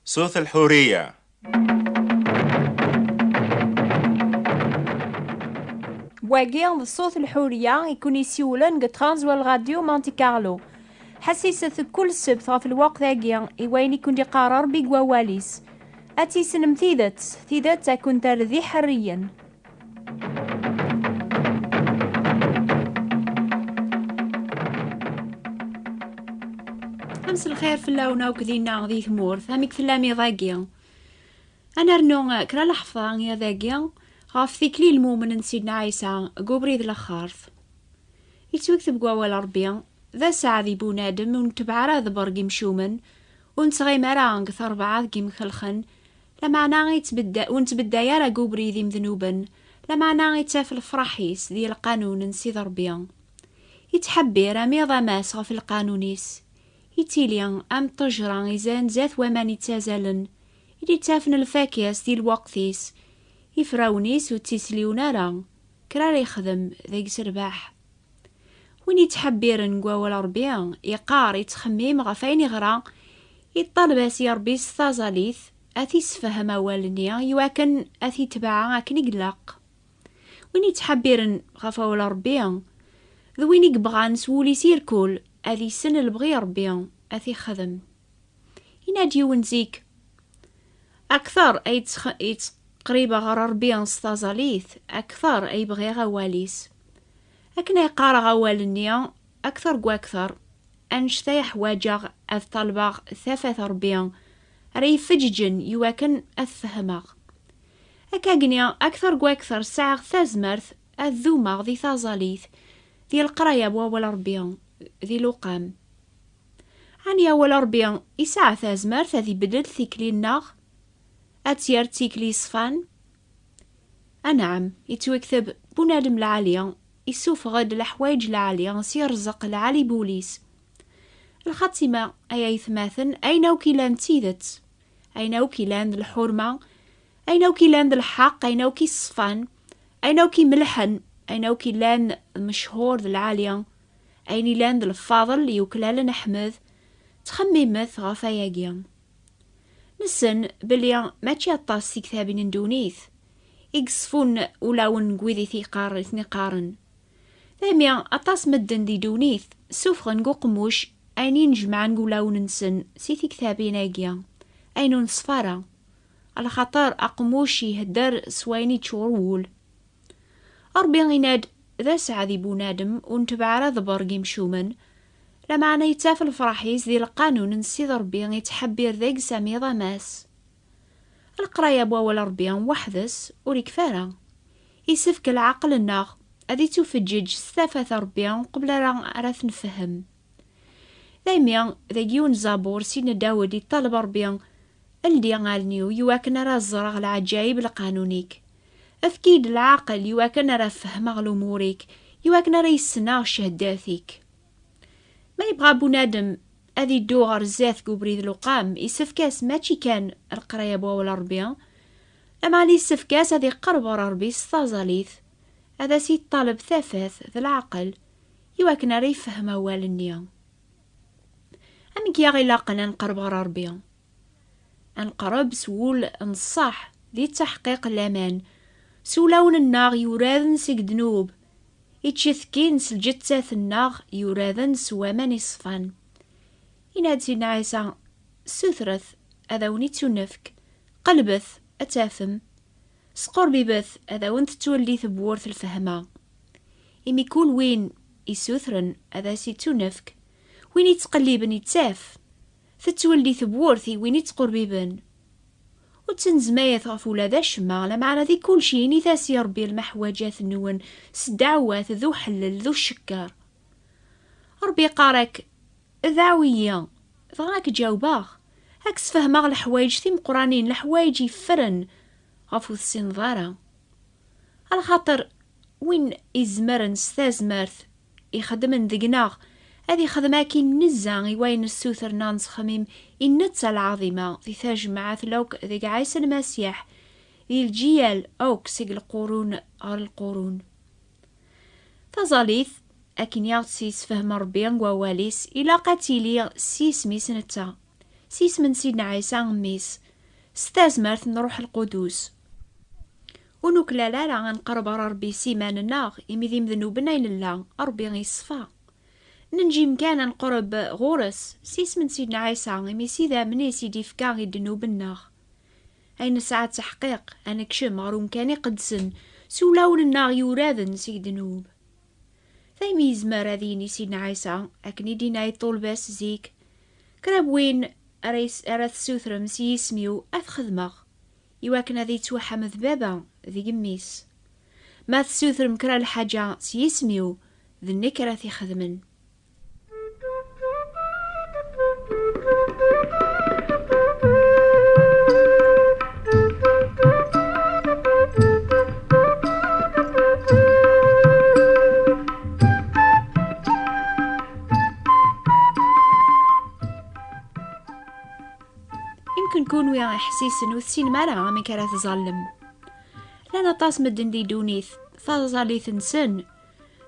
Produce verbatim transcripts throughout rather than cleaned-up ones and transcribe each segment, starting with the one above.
Sut al-Hurriya. Wagi d Sut al-Hurriya i kun-isiwlen deg Transwal Radio Monte Carlo. Ḥassiset kul ssebt ɣef lweqt-agi i wayen i kun-d-iqqar Ṛebbi deg wawal-is. Ad tissnem tidet, tidet ad kun-terr d iḥerriyen. Mselxir fell-awen akk dinna di tmurt, amek tellam iḍ-agi? Ad nernu kra leḥfeḍ iḍ-agi ɣef tikli n lmumen n Sidna Ɛisa deg ubrid n laxert. Yettwakteb deg wawal Ṛebbi: "D aseɛd i bunadem ur netbeɛ ara aḍebber n yimcumen, ur nettɣimi ara deg terbaɛt n yimxelxen, lameɛna yettbedda-, ur nettbedday ara deg ubrid imednuben, lameɛna yettaf lefraḥ-is di lqanun n Sidi Ṛebbi." Yettḥebbir amiḍ amas ɣef lqanun-is. Yettili am ṭṭejra izan zdat waman ittazalen, i d-ittafen lfakya-s di lweqt-is. Ifrawen-is ur ttisliwen ara, kra ara yexdem deg-s rrbeḥ. Win yettḥebbiren deg wawal Ṛebbi, yeqqar, yettxemmim ɣef wayen yeɣra, yeṭṭaleb-as i Ṛebbi s taẓalit, ad t-issefhem awal-nni, iwakken ad t-itbeɛ akken i ilaq. Win yettḥebbiren ɣef wawal Ṛebbi, d win i yebɣan s wul-is irkul ad issen lebɣi Ṛebbi, ad t-ixdem. Yenna-d yiwen zik: "Akteṛ ay ttx-, ay ttqribeɣ ɣer Ṛebbi s taẓalit, akteṛ ay bɣiɣ awal-is. Akken ay qqareɣ awal-nni, akteṛ deg wakteṛ, annect ay ḥwaǧeɣ ad ṭalbeɣ tafat Ṛebbi ara yefeǧǧeǧen iwakken ad t-fehmeɣ. Akkagni, akteṛ deg wakteṛ sɛiɣ tazmert ad dumeɣ di taẓalit, di leqraya n wawal Ṛebbi, di luqam." Ɛni awal Ṛebbi yesɛa tazmert ad ibeddel tikli-nneɣ, ad tt-yerr d tikli yeṣfan? Anɛam, yettwakteb: "Bunadem lɛali issufeɣ-d leḥwayeǧ lɛali s yerẓeq lɛali bul-is." Lxatima, ay aytmaten, ayen akk ilan d tidet, ayen akk ilan d lḥurma, ayen akk ilan d lḥeqq, ayen akk iṣfan, ayen akk imelḥen, ayen akk ilan d mechuṛ d lɛali, ayen ilan d lfaḍel yuklalen Ḥmed, ttxemmimet ɣef ayagi. Nessen belli mačči aṭas tiktabin n ddunit i yeṣfun ulawen n wid i t-iqqar-, i ten-iqqaren. Daymi, aṭas medden di ddunit ssufɣen deg uqemmuc ayen i nejmeɛ deg ulawen-nsen si tiktabin-agi, ayen ur neṣfi ara, alaxaṭer aqemmuc ihedder s wayen iččur wul. Ṛebbi yenna-d: "D aseɛd i bunadem ur netbeɛ ara aḍebber n yimcumen, lameɛna yettaf lefraḥ-is di lqanun n Sidi Ṛebbi, yettḥebbir deg-s amiḍ amas." Leqraya n wawal Ṛebbi weḥd-s ur ikfi ara. Isefk lɛaqel-nneɣ ad ittufeǧǧeǧ s tafat Ṛebbi qbel ara, ara t-nefhem. Daymi, deg yiwen zabur, Sidna Dawed iṭaleb Ṛebbi: "Ldi allen-iw iwakken ara ẓreɣ leɛǧayeb n lqanun-ik. Efk-iyi-d lɛaqel iwakken ara fehmeɣ lumuṛ-ik, iwakken ara yesneɣ cehdat-ik." Ma yebɣa bunadem ad iddu ɣer zdat deg ubrid n luqam, isefk-as mačči kan leqraya n wawal Ṛebbi, lameɛna isefk-as ad iqerreb ɣer Ṛebbi s taẓalit, ad as-iṭaleb tafat d leɛqel, iwakken ara yefhem awal-nni. Amek i aɣ-ilaqen ad nqerreb ɣer Ṛebbi? Ad nqerreb s wul n ṣṣeḥ, di ttaḥqiq n laman, s ulawen-nneɣ yuraden seg ddnub, ittcetkin s lǧettat-nneɣ yuraden s waman iṣfan. Yenna-d Sidna Ɛisa: "Sutret, ad awen-ittunefk, qelbet, ad tafem, squrbibet, ad awen-tettweldi tewwurt n lfehma." Imi kul win isutren ad as-ittunefk, win ittqelliben ittaf, tettweldi tewwurt i win ittqurbiben. Ur ttnezmayet ɣef ula d acemma, lameɛna di kulci init-as i Ṛebbi lmeḥwaǧat-nwen s ddeɛwat d uḥellel d ucekker. Ṛebbi iqqar-ak: "Dɛu-iyi, dɣa ad k-ǧawbeɣ, ad k-sfehmeɣ leḥwayeǧ timeqqranin, leḥwayeǧ yeffren ɣef ur tessineḍ ara." Alaxaṭer win izemren s tazmert ixeddmen deg-neɣ ad ixdem akin nezzeh i wayen nessuter neɣ nettxemmim i netta lɛaḍima di tajmaɛt lakk deg Ɛisa Lmasiḥ, di lǧiyal akk seg lqurun ɣer lqurun. Taẓalit, akken i aɣ-tt-yessefhem Ṛebbi deg wawal-is, ilaq ad tili s yisem-is netta. s yisem n Sidna Ɛisa, Mmi-s, s tazmert n Ṛuḥ Lqudus. Ur nuklal ara ad nqerreb ɣer Ṛebbi s iman-nneɣ, imi d imednuben ay nella, Ṛebbi iṣfa. Nenǧi kan ad nqerreb ɣur-s s yisem n Sidna Ɛisa, imi s idammen-is i d-ifka i ddnub-nneɣ. Ay nesɛa ttaḥqiq ad nekcem ɣer umkan iqedsen s ulawen-nneɣ yuraden seg ddnub. Daymi yezmer ad yini Sidna Ɛisa, akken i d-yenna i ṭṭulba-s zik: "Kra n win ara is-, ara tessutrem s yisem-iw, ad t-xedmeɣ, iwakken ad yettwaḥmed Baba deg Mmi-s. Ma tessutrem kra n lḥaǧa s yisem-iw, d nekk ara t-ixedmen." Imken kunwi iḥessisen ur tessinem ara amek ara tẓallem. Llan aṭas medden di ddunit, taẓallit-nsen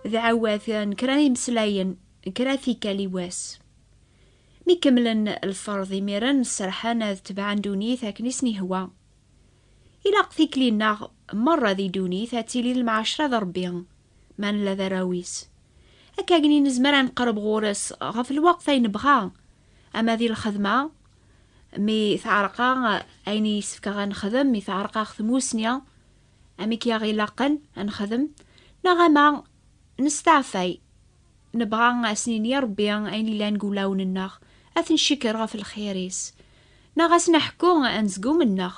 d ɛawat n kra n imeslayen, kra tikkal i wass. Mi kemmlen lferḍ imiren, serḥen ad tebɛen ddunit akken i sen-ihwa. Ilaq tikli-nneɣ merra di ddunit ad tili lemɛacra d Ṛebbi, ma nella d arraw-is. Akka agni nezmer ad nqerreb ɣur-s ɣef lweqt ay nebɣa, ama di lxedma, mi teɛreq-aɣ ayen i yessefk ad nexdem, mi teɛreq-aɣ tmusni, amek i aɣ-ilaqen ad nexdem, neɣ ama nesteɛfay, nebɣa ad s-nini i Ṛebbi ayen yellan deg wulawen-nneɣ, ad t-ncekkeṛ ɣef lxir-is, neɣ ad s-neḥku anezgum-nneɣ.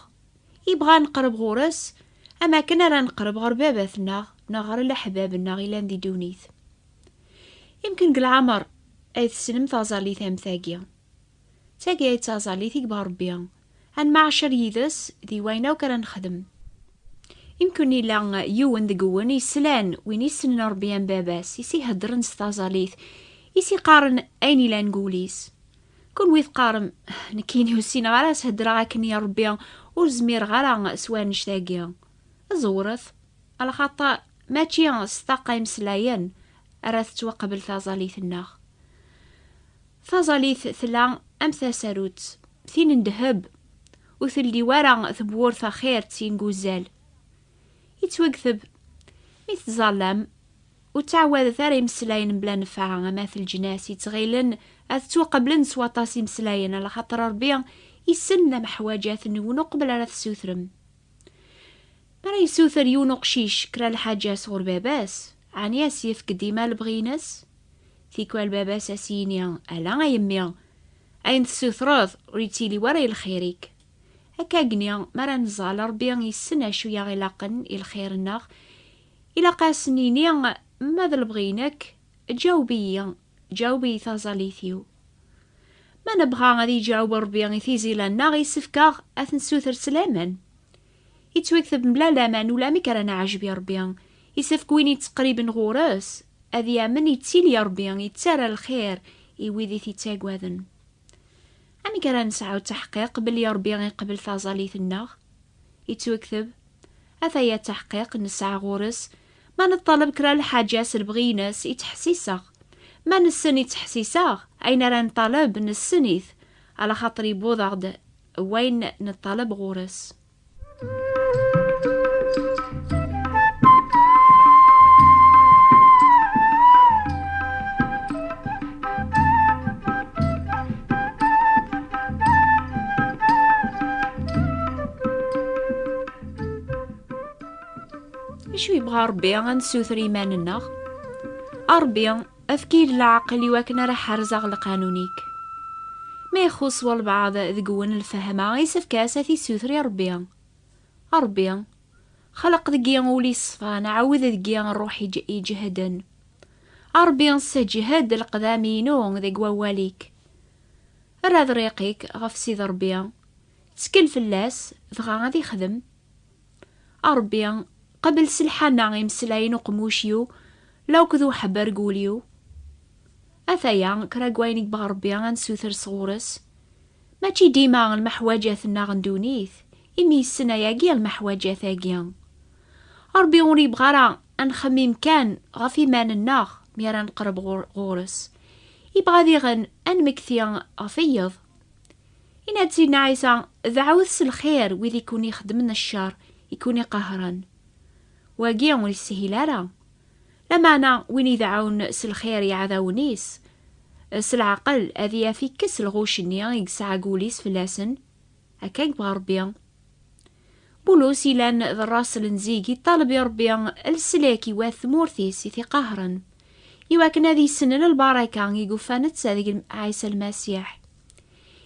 Ibɣa ad neqreb ɣur-s, am akken ara neqreb ɣer baba-tneɣ neɣ ɣer leḥbab-nneɣ yellan di ddunit. Imken deg leɛmer ay tessnem taẓallit am tagi. D tagi ay d taẓallit i yebɣa Ṛebbi. Ad nemɛacer yid-s di wayen akk ara nexdem. Imken yella yiwen deg-wen yeslan win yessnen Ṛebbi am baba-s, i s-iheddren s taẓallit, i s-iqqaren ayen yellan deg wul-is. Kunwi teqqarem, "Nekkini ur ssineɣ ara s-heddreɣ akken i Ṛebbi, ur zmireɣ ara s wannect-agi." Ẓewret, alaxaṭer mačči s ṭṭaqa imeslayen ara tettwaqbel taẓallit-nneɣ. Taẓallit tella am tasarut, tin n ddheb, ur teldi wara tewwurt axir d tin n wuzzal. Yettwakteb, mi tettẓallam, ur ttɛawadet ara imeslayen mebla nnfeɛ, am at leǧnas yettɣilen ad ttwaqeblen s waṭas imeslayen, alaxaṭer Ṛebbi issen lameḥwaǧat-nwen uqbel ara tessutrem. Mi ara yessuter yiwen uqcic kra lḥaǧa sɣur baba-s, ɛni a s-yefk dima lebɣi-ines? Tikwal baba-s a s-yini, "Ala a yemmi, ayen tessutreḍ ur yettili wara i lxir-ik." Akka agni, mi ara nẓal, Ṛebbi yessen acu i aɣ-ilaqen i lxir-nneɣ, ilaq a s-nini, "Ma d lebɣi-inek, ǧaweb-iyi, ǧaweb-iyi taẓallit-iw." Ma nebɣa ad iǧaweb Ṛebbi i tizzla-nneɣ, yessefk-aɣ ad t-nessuter s laman. Yettwakteb, mebla laman ulamek ara neɛjeb i Ṛebbi. Yessefk win yetteqriben ɣur-s ad yamen yettili Ṛebbi yettarra lxir i wid i t-ittagaden. Amek ara nesɛu ttaḥqiq belli Ṛebbi iqbel taẓallit-nneɣ? Yettwakteb, "Ataya ttaḥqiq nesɛa ɣur-s, ma neṭṭaleb kra lḥaǧa s lebɣi-ines, ittḥessis-aɣ. Ma nessen ittḥessis-aɣ, ayen ara neṭṭaleb nessen-it, alaxaṭer yewweḍ-aɣ-d wayen neṭṭaleb ɣur-s." Acu yebɣa Ṛebbi ad nessuter i iman-nneɣ? A Ṛebbi, efk-iyi-d leɛqel i wakken ara ḥerzeɣ lqanun-ik. Ma ixuṣ walbeɛḍ deg-wen lfehma, isefk-as ad t-issuter i Ṛebbi. A Ṛebbi, xleq deg-i ul iṣfan, ɛawed deg-i ṛṛuḥ iǧ-, iǧehden. A Ṛebbi, sseǧhed leqdam-inu deg wawal-ik. Err aḍriq-ik ɣef Sidi Ṛebbi, ttkel fell-as, dɣa ad ixdem. A Ṛebbi, qbel s lḥana imeslayen uqemmuc-iw, la akked uḥebber deg wul-iw. Ataya kra n wayen i yebɣa Ṛebbi ad nessuter sɣur-s. Mačči dima lmeḥwaǧat-nneɣ n ddunit, imi yessen ayagi lmeḥwaǧat-agi. Ṛebbi ur yebɣa ara ad nxemmim kan ɣef iman-nneɣ mi ara neqreb ɣur-, ɣur-s. Yebɣa diɣen ad nmekti ɣef wiyeḍ. Yenna-d Sidna Ɛisa: "Dɛut s lxir wid i kun-ixeddmen ccer, i kun-iqehren." Wagi ur yeshil ara. Lameɛna win ideɛɛun s lxir i yiɛdawen-is, s leɛqel ad yaf ikkes lɣuc-nni i yesɛa deg wul-is fell-asen, akka i yebɣa Ṛebbi. Bulus, ilan d ṛṛasel n zik, iṭaleb i Ṛebbi leslak i wat tmurt-is i t-iqehren, iwakken ad yessnen lbaraka i yufa netta deg Ɛisa Lmasiḥ.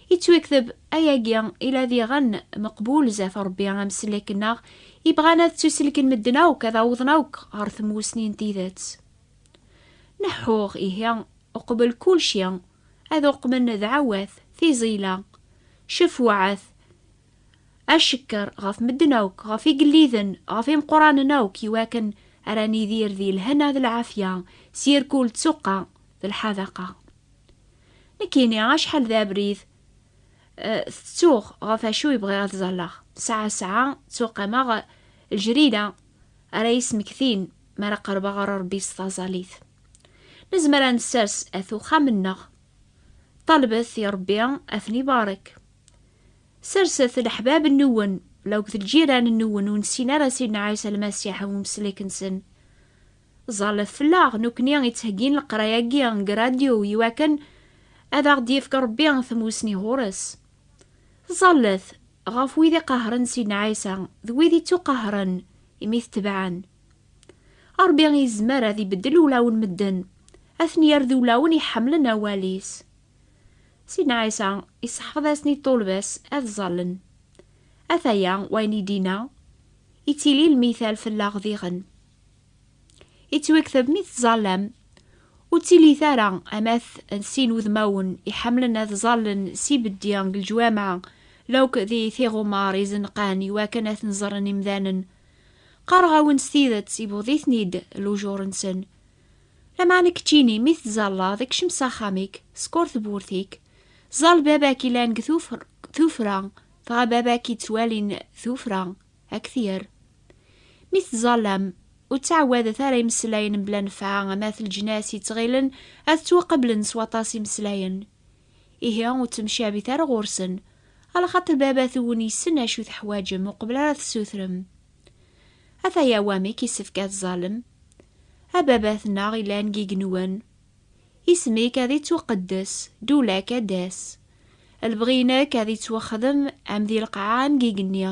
Ittwikteb ayagi ila diɣen meqbul zdat Ṛebbi am sellek-nneɣ, ibɣan ad ttuselken medden akk, ad awḍen akk ɣer tmusni n tidet. Neḥḥuɣ ihi uqbel kulci, ad uqmen dɛawat, tiẓila, cefwaɛat, acekker ɣef medden akk, ɣef igelliden, ɣef imeqqranen akk, iwakken ara nidir di lehna d lɛafya, s yirkul d tuqqa d lḥadaqa. Nekkini acḥal d abrid, eh, tettuɣ ɣef acu i bɣiɣ ad ẓalleɣ. Sɛa sɛa ttuqameɣ lejrida ara yesmektin mi ara qerbeɣ ɣer Ṛebbi s taẓallit. Nezmer ad nessers at uxxam-nneɣ. Ṭalbet i Ṛebbi ad ten-ibarek. Serset leḥbab-nwen, la akked lǧiran-nwen ur nessin ara Sidna Ɛisa Lmasiḥ am umsellek-nsen. Ẓallet fell-aɣ, nekkni i ttheggin leqraya-agi deg radyu, iwakken ad aɣ-d-yefk Ṛebbi tmusni ɣur-s. Ẓallet ɣef wid iqehren Sidna Ɛisa d wid ittuqehren imi t-tebɛen. Ṛebbi yezmer ad ibeddel ulawen medden, ad ten-yerr d ulawen iḥemmlen awal-is. Sidna Ɛisa iseḥfeḍ-asen i ṭṭulba-s ad ẓallen. Ataya wayen i d-inna, ittili lmital fell-aɣ diɣen. Ittwikteb mi tettẓallam, ur ttilit ara am at n sin wudmawen iḥemmlen ad ẓallen s ibeddi deg leǧwameɛ, la akked di tiɣumar izenqan iwakken ad ten-ẓren imdanen. Qqareɣ-awen s tidet, iwweḍ-iten-id lujur-nsen. Lameɛna keččini, mi tettẓallaḍ, kcem s axxam-ik, skur tewwurt-ik, ẓall baba-k ilan deg tufr-, tufra, dɣa baba-k ittwalin tufra, ad k-t-yerr. Mi tettẓallam, ur ttɛawadet ara imeslayen mebla nnfeɛ, am at leǧnas yettɣilen ad ttwaqeblen s waṭas imeslayen. Ihi, ur ttemcabit ara ɣur-sen, alaxaṭer baba-twen yessen acu teḥwaǧem uqbel ara tessutrem. Ataya wamek yessefk ad tẓallem. A baba-tneɣ yellan deg igenwan, isem-ik ad ittuqeddes, ddula-k ad d-tas. Lebɣi-inek ad ittwaxdem am di lqaɛa am deg igenni.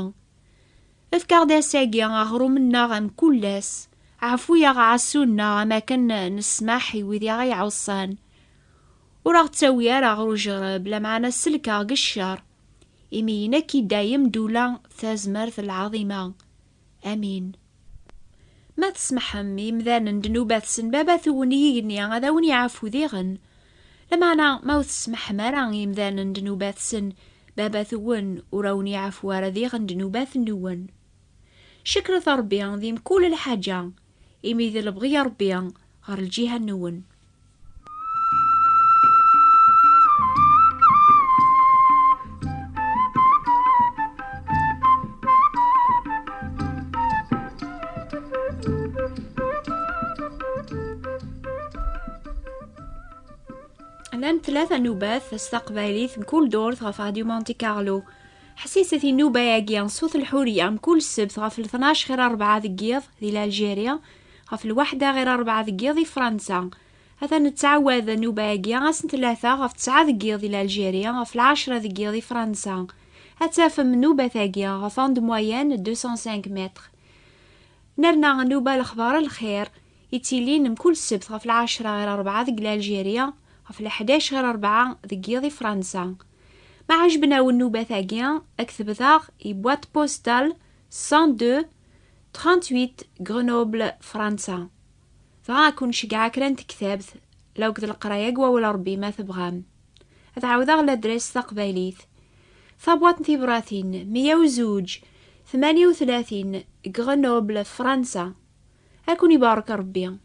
Efk-aɣ-d ass-agi aɣrum-nneɣ am kul ass. Ɛfu-yaɣ aɛassu-nneɣ am akken nesmaḥ i wid i aɣ-iɛuṣṣan. Ur aɣ-ttawi ara ɣer ujerreb, lameɛna sellek-aɣ deg ccer. Imi inek i dayem ddula, tazmert d lɛaḍima. Amin. Ma tesmaḥem i yimdanen ddnubat-sen, baba-twen i yigenni ad awen-iɛfu diɣen. Lameɛna ma ur tesmaḥem ara i yimdanen ddnubat-sen, baba-twen ur awen-iɛfu ara diɣen ddnubat-nwen. Cekret Ṛebbi di mkul lḥaǧa, imi d lebɣi n Ṛebbi ɣer lǧiha-nwen. Llant tlata nnubat s taqbaylit mkul ddurt ɣef Radio Monte Carlo. Ḥsiset i nnuba-agi, Ṣut Lḥuriya, mkul ssebt ɣef tnac ɣir rebɛa deg yiḍ di Lalǧiri, ɣef lwaḥda ɣir rebɛa deg yiḍ i Fransa. Atan nettɛawad nnuba-agi ass n tlata ɣef tesɛa deg yiḍ di Lalǧiri, ɣef lɛecra deg yiḍ i Fransa. Ad tafem nnubat-agi ɣef onde moyenne deux cent cinq mètres. Nerna nnuba Lexbar Lxir, ittilin mkul ssebt ɣef lɛecra ɣir rebɛa deg Lalǧiri, ɣef leḥdac ɣir rebɛa deg yiḍ i Fransa. Ma ɛejben-awen nnubat-agi, ad k-tebḍeɣ i boîte postale cent deux, trente-huit, Grenoble, Fransa. Dɣa ad ken-ceggɛeɣ kra n tektabt, la akked leqraya deg wawal Ṛebbi ma tebɣam. Ad ɛawdeɣ ladres s taqbaylit. Tabwaṭ n tibratin, meyya u zuǧ, tmanya u tlatin, Grenoble, Fransa. Ad ken-ibarek Ṛebbi.